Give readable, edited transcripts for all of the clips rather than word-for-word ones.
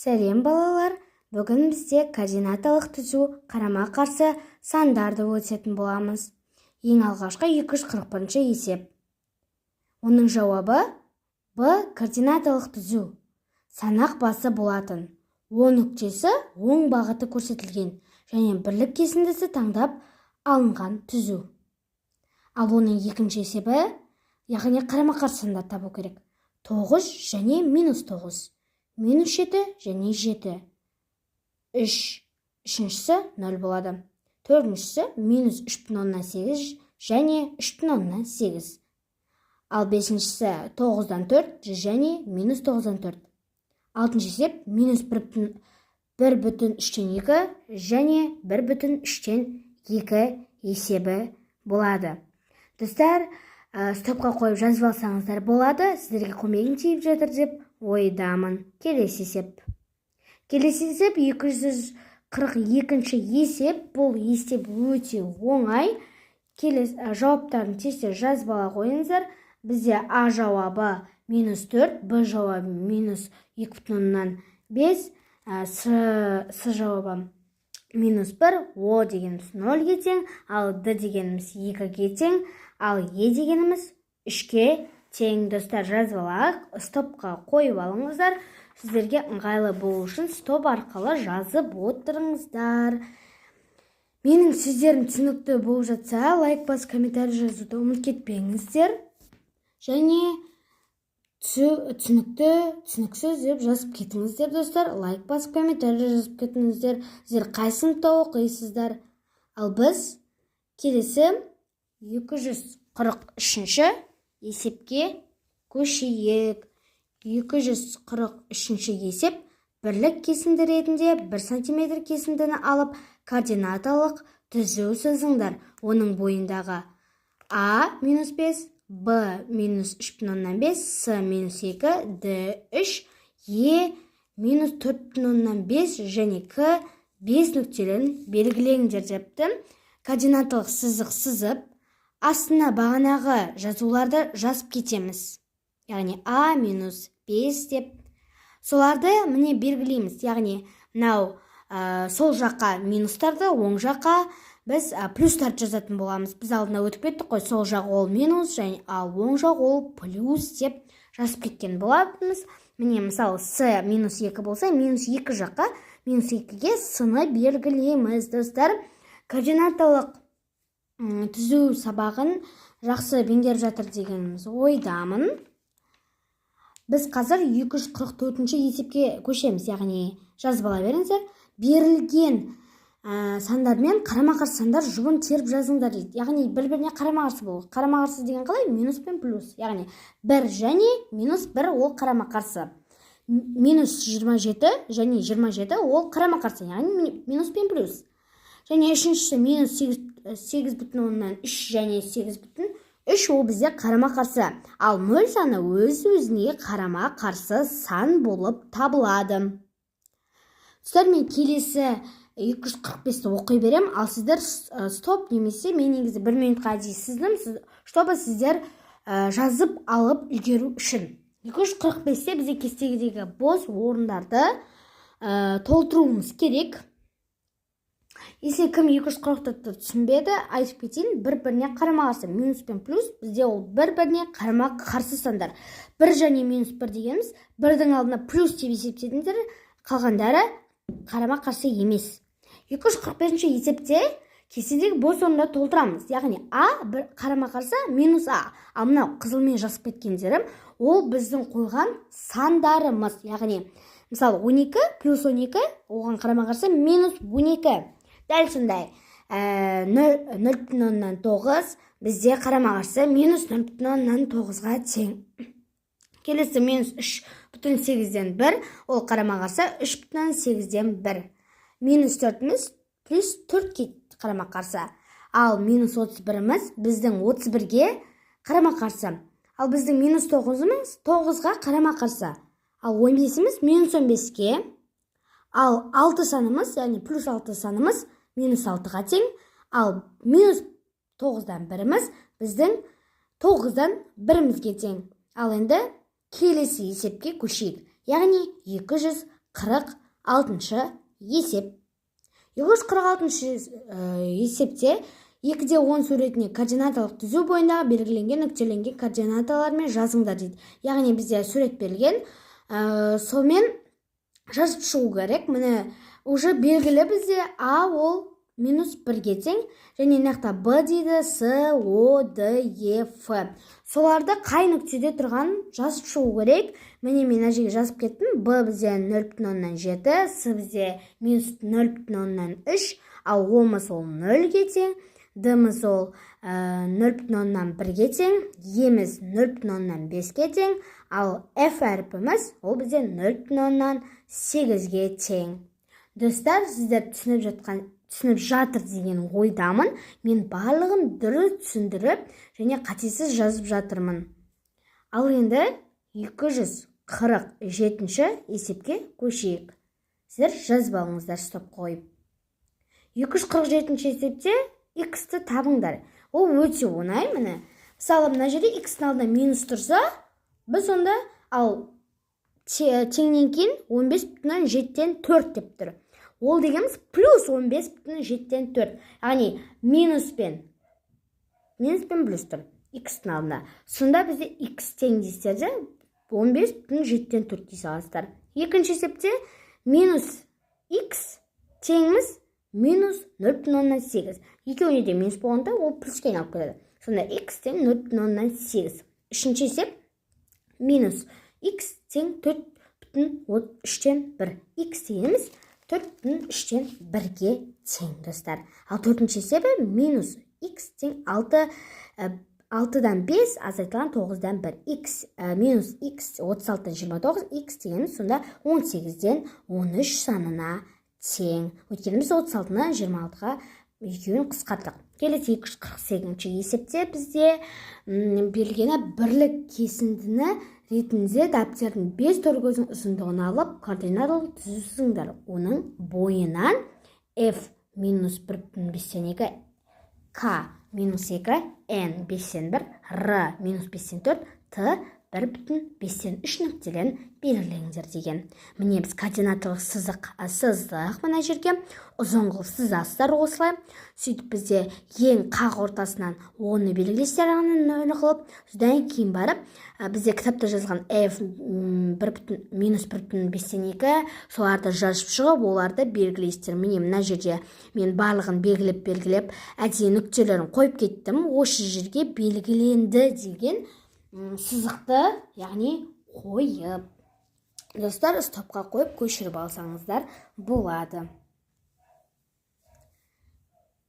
Сәлем, балалар! Бүгін бізде координаталық түзу, қарама-қарсы сандарды өтетін боламыз. Ең алғашқы 241 есеп. Оның жауабы Б. Координаталық түзу санақ басы болатын О нүктесі оң бағыты көрсетілген және бірлік кесіндісі таңдап алынған түзу. Ал оның екінші есебі, яғни қарама-қарсы сандар табу керек: 9 және минус 9, минус 7 және 7, 3, үшіншісі 0 болады, төртіншісі минус 3,8 және 3,8, ал бесіншісі 9-дан 4 және минус 9-дан 4, алтыншы есеп минус 1 бүтін 3-тен 2 және 1 бүтін 3-тен 2 есебі болады. Достар, стопқа қойып жазып алсаңыздар болады, сіздерге көмегім тиіп жатыр деп ойдамын. Келесі есеп. Келесі есеп 242 есеп. Бұл есеп өте оңай. Келесі жауаптарын тез тез жазып ала қойыңыздар. Бізде А жауабы минус 4, Б жауабы минус 2,5, С жауабы минус 1, О дегеніміз 0-ге тең, ал Д дегеніміз 2-ге тең, ал Е дегеніміз 3-ке тең. Достар, жазып алайық, стопқа қойып алыңыздар. Сіздерге ыңғайлы болу үшін стоп арқылы жазып отырыңыздар. Менің сөздерім түсінікті болып жатса, лайк басып, комментарий жазуды ұмытып кетпеңіздер және түсінікті, түсініксіз деп жазып кетіңіздер. Достар, лайк басып, комментарий жазып кетіңіздер. Сіздер қай сыныпта оқисыздар? Ал біз келесі 243 есепке көшейік. 243 есеп: бірлік кесінді ретінде 1 сантиметр кесіндіні алып, координаталық түзу сызыңдар. Оның бойындағы А минус 5, Б минус 3,5, С минус 2, Д 3, Е минус 4,5 және К 5 нүктелерін белгілеңдер депті. Координаталық сызық сызып, астына бағанағы жазуларды жазып кетеміз, яғни А минус 5 деп соларды міне белгілейміз. Яғни мынау сол жаққа минустарды, оң жаққа біз плюстарды жазатын боламыз. Біз алдына өтіп кеттік қой, сол жақ ол минус және ал оң жақ ол плюс деп жазып кеткен болатынбыз. Міне, мысалы, С минус 2 болса, минус 2 жаққа, минус 2-ге С-ны белгілейміз. Достар, координаталық түзу сабағын жақсы меңгеріп жатыр дегеніміз ойдамын. Біз қазір 244 есепке көшеміз, яғни жазып ала беріңіздер. Берілген сандармен қарама-қарсы сандар жұбын теріп жазыңдар дейді, яғни бір біріне қарама-қарсы болу. Қарама-қарсы деген қалай? Минус пен плюс, яғни бір және минус бір ол қарама-қарсы, минус 27 және 27 ол қарама-қарсы, яғни минус пен плюс, және үшіншісі минус 8,3 және 8,3 ол бізде қарама-қарсы, ал нөл саны өз өзіне қарама-қарсы сан болып табылады. Достар, мен келесі 245-ті оқи беремін, ал сіздер стоп немесе мен негізі бір минутқа дейін сыздым, чтобы сіздер жазып алып үлгеру үшін. 245-те бізде кестедегі бос орындарды толтыруымыз керек. Если кім 244-ті түсінбеді, айтып кетейін: бір біріне қарама қарсы минус пен плюс бізде ол бір біріне қарама қарсы сандар. Бір және минус бір дегеніміз бірдің алдына плюс деп есептедіңдер, қалғандары қарама қарсы емес. 245 есепте кестедегі бос орындарды толтырамыз, яғни А бір қарама қарсы минус А, ал мынау қызылмен жазып кеткендерім ол біздің қойған сандарымыз. Яғни, мысалы, 12 плюс 12 оған қарама қарсы минус 12. Дәл сондай 0,9 бізде қарама қарсы минус 0,9-ға тең. Келесі минус 3,8-ден 1 ол қарама қарсы 3,8-ден 1. Минус төртіміз плюс төртке қарама қарсы, ал минус 31-іміз біздің 31-ге қарама қарсы, ал біздің минус тоғызымыз тоғызға қарама қарсы, ал 15-іміз минус 15-ке, ал алты санымыз, яғни плюс алты санымыз минус алтыға тең, ал минус тоғыздан біріміз біздің тоғыздан бірімізге тең. Ал енді келесі есепке көшейік, яғни 246 246 есеп. 246 есепте 2-де 10 суретіне координаталық түзу бойындағы белгіленген нүктеленген координаталармен жазыңдар дейді. Яғни бізде сурет берілген, сонымен жазып шығу керек. Міне, уже белгілі, бізде а ол минус 1-ге тең және мына жақта б дейді, с, о, д, е, ф. Соларды қай нүктеде тұрғанын жазып шығу керек. Міне, мен мына жерге жазып кеттім. Б бізде 0,7, с бізде минус 0,3, ал о-мыз ол 0-ге тең, д-міз ол 0,1-ге тең, е-міз 0,5-ке тең, ал f әрпіміз ол бізде 0,8-ге тең. Достар, сіздер түсініп жатыр деген ойдамын. Мен барлығын дұрыс түсіндіріп және қатесіз жазып жатырмын. Ал енді 247 есепке көшейік. Сіздер жазып алыңыздар стоп қойып. 247 есепте x-ті табыңдар. Ол өте оңай. Міне, мысалы, мына жерде x-тің алдында минус тұрса, біз онда, ал теңнен кейін 15,4 деп тұр. Ол дегеніміз плюс 15,4, яғни минуспен плюс тұр x-тің алдында. Сонда бізде x тең дейсіздер де, 15,4 дей саласыздар. Екінші есепте минус x теңіміз минус 0,8. Екеуіне де минус болғанда, ол плюске айналып кетеді. Сонда x тең 0,8. Үшінші есеп: минус x тең 4,3-тен 1. X дегеніміз 4,3-тен 1-ге тең, достар. Ал төртінші есебі: минус x тең 6, 6-дан 5 азайтылған 9-дан 1. X, минус x 36-дан 29. X дегеніміз сонда 18-ден 13 санына тең, өйткені біз 36-ны 26-ға екеуін қысқарттық. Келесі 248 есепте бізде берілгені: бірлік кесіндіні ретінде дәптердің бес төркөздің ұзындығын алып, координаталық түзу сызыңдар, оның бойынан f минус 1,2, к минус 2, n 1,5, r минус 4,5, т 1,3 нүктелерін белгілеңдер деген. Міне, біз координаталық сызық сыздық. Мына жерге ұзын қылып сызасыздар осылай. Сөйтіп, бізде ең қақ ортасынан оны белгілейсіздер, яғни нөл қылып. Содан кейін барып бізде кітапта жазған f бір бүтін минус 1,2, соларды жазып шығып, оларды белгілейсіздер. Міне, мына жерде мен барлығын белгілеп белгілеп әдейі нүктелерін қойып кеттім. Осы жерге белгіленді деген сызықты, яғни қойып. Достар, стопқа қойып, көшіріп алсаңыздар болады.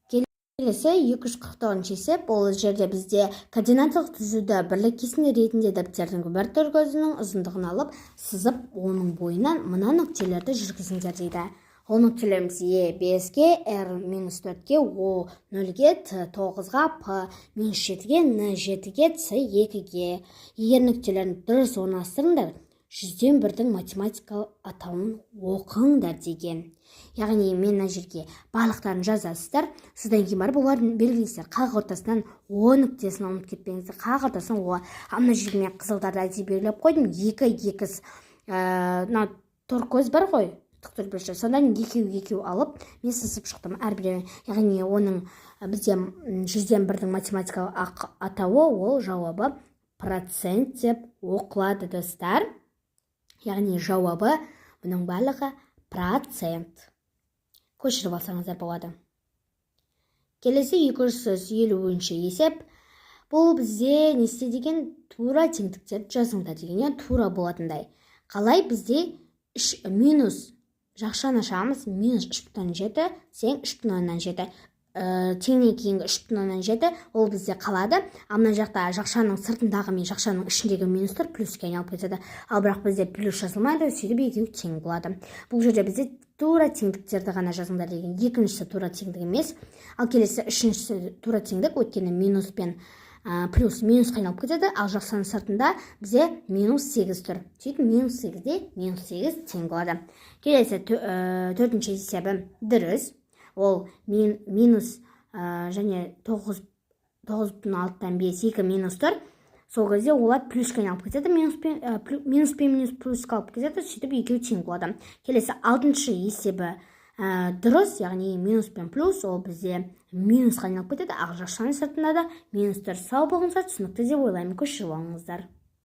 Келесі 249 есеп. Ол жерде бізде координаталық түзуді бірлік кесінді ретінде дәптердің бір төркөзінің ұзындығын алып, сызып, оның бойынан мына нүктелерді жүргізіңдер дейді. Ол нүктелеріміз: е 5-ке, r минус 4-ке, о 0-ге, т 9-ға, п минус 7-ге, н 7-ге, с 2-ге. Егер нүктелерін дұрыс орналастырыңдар, 101-дің математикалық атауын оқыңдар деген. Яғни мен мына жерге барлықтарын жазасыздар, содан кейін барып олардың белгілейсіздер. Қақ ортасынан о нүктесін ұмытып кетпеңіздер, қақ ортасынан о. Ал мына жерге мен қызылдарды әдейі белгілеп қойдым. Екі екі, мынау торкөз бар ғой, тік, содан екеу екеу алып, мен сызып шықтым әрбіреуін. Яғни оның бізде 101-дің математикалық атауы, ол жауабы процент деп оқылады, достар. Яғни жауабы бұның барлығы процент. Көшіріп алсаңыздар болады. Келесі 250 есеп. Бұл бізде не істе деген? Тура теңдіктерді жазыңдар деген, тура болатындай. Қалай? Бізде үш минус жақшаны ашамыз, минус 3,7 тең 3,7. Теңнен кейінгі 3,7 ол бізде қалады. Ал мына жақта жақшаның сыртындағы мен жақшаның ішіндегі минустар плюске айналып кетеді. Ал бірақ бізде плюс жазылмайды, сөйтіп екеуі тең болады. Бұл жерде бізде тура теңдіктерді ғана жазыңдар деген. Екіншісі тура теңдік емес, ал келесі үшіншісі тура теңдік, өйткені минус пен плюс минусқа айналып кетеді. Ал жақшаның сыртында бізде минус 8 тұр, сөйтіп минус 8-де минус 8 тең болады. Келесі төртінші есебі дұрыс. Ол минус және 9,5, екі минус тұр. Сол кезде олар плюске айналып кетеді. Минус пен минус плюсқа алып кетеді, сөйтіп екеуі тең болады. Келесі, алтыншы есебі дұрыс, яғни минус пен плюс ол бізде минусқа айналып кетеді. Ақ жақшаның сыртында да минус тұр. Сау болыңыздар, түсінікті деп ойлаймын, көшіріп алыңыздар.